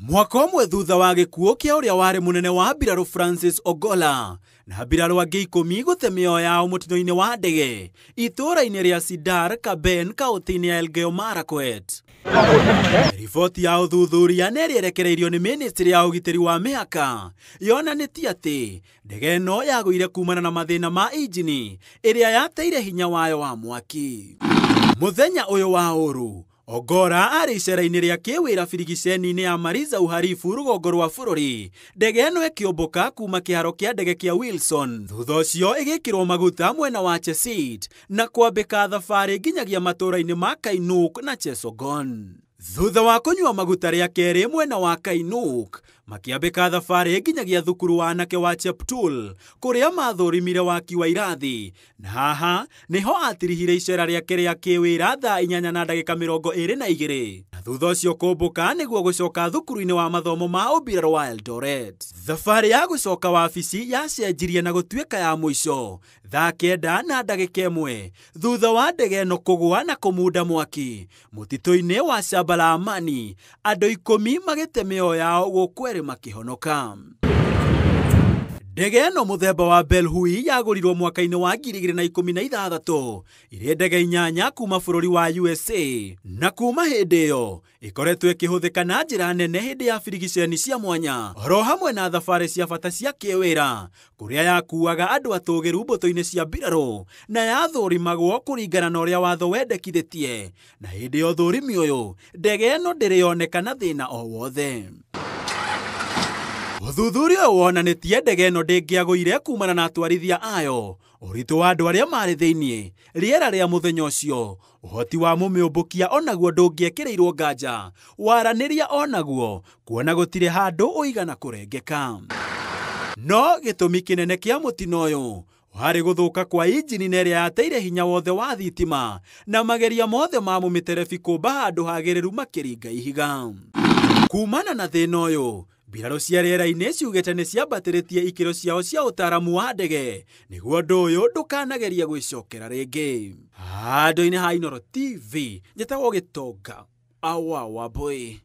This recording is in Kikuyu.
Mwaka ũmwe thutha wa gĩkuũ kĩa ũrĩa warĩ mũnene wa mbirarũ Francis Ogola na mbirarũ angĩ 10 gũte mĩoyo yao mũtino-inĩ wa ndege itũũra-inĩ rĩa Sidar Kaben kaũntĩ-inĩ ya Elgeyo Marakwet. Riboti ya ũthuthuria nĩ ĩrĩa ĩrekereirio nĩ ministry ya ũgitĩri wa mĩhaka yonanĩtie atĩ ndege ĩno yagũire kumana na mathĩna ma injini ĩrĩa yateire hinya wayo wa mwaki. Mũthenya ũyũ wa ũru Ogora arĩ icera-inĩ rĩa kĩwĩra birigiceni-inĩ ya Mariza Uharifu rũgongo rwa bũrũri. Ndege ĩno ĩkĩũmbũka kuma kĩharo kĩa ndege kĩa Wilson. Thutha ũcio ĩgĩkĩrwo maguta mwena wa Chesit na kwambĩka thabarĩ nginyagia matũũra-inĩ ma Kainuk na Chesogon. Thutha wa kũnyua maguta rĩa kerĩ mwena wa Kainuk, makĩambĩka thabarĩ nginyagia thukuru wa anake wa Cheptul kũrĩa mathũrimire waki wa irathi, na haha nĩho atirihire icera rĩake rĩa kĩwĩra thaa 8:22 na thutha ũcio kũmbũka nĩguo gũcoka thukuru-inĩ wa mathomo ma ũmbirarũ wa Eldoret. Thabarĩ ya gũcoka wabici yacenjirie na gũtuĩka ya mũico thaa 9:01 thutha wa ndege ĩno kũgũa na kũmunda mwaki mũtitũ-inĩ wa Shamba la Amani, andũ 10 magĩte mĩoyo yao gũkũ erĩ makĩhonoka. Ndege ĩno mũthemba wa Belhui yagũrirwo mwaka-inĩ wa 2016 irĩ ndege 8 kuma bũrũri wa USA, na kuma hĩndĩ ĩyo ĩkoretwo ĩkĩhũthĩka na njĩra nene hĩndĩ ya birigiceni cia mwanya oro hamwe na thabarĩ cia bata cia kĩwĩra kũrĩa yakuaga andũ atũgĩru mbũtũ-inĩ cia mbirarũ na yathũrimagwo kũringana na ũrĩa watho wendekithĩtie, na hĩndĩ ya ũthũrimi ũyũ ndege ĩno ndĩrĩ yoneka thĩna o wothe. Ũthuthuria ũyũ wonanĩtie ndege ĩno ndĩngĩagũire kumana na atwarithia ayo, ũritũ wa andũ arĩa marĩ thĩiniĩ, rĩera rĩa mũthenya ũcio, ũhoti wa mũmĩũmbũkia onaguo ndũngĩekĩrĩirwo nganja, waranĩria onaguo kuona gũtirĩ handũ ũigana kũrengeka. No gĩtũmi kĩnene kĩa mũtino ũyũ warĩ gũthũka kwa injini na ĩrĩa yateire hinya wothe wa thitima na mageria mothe ma mũmĩterebi kũmba handũ hagĩrĩru makĩringa ihiga. Kumana na thĩna ũyũ, mbirarũ cia rĩera-inĩ ciugĩte nĩ ciambatĩrĩtie ikĩro ciao cia ũtaaramu wa ndege nĩguo ũndũ ũyũ ndũkanagerie gwĩcokera rĩngĩ. Handũ-inĩ ha Inooro TV, njĩtagwo Gĩtonga Awawa Boy.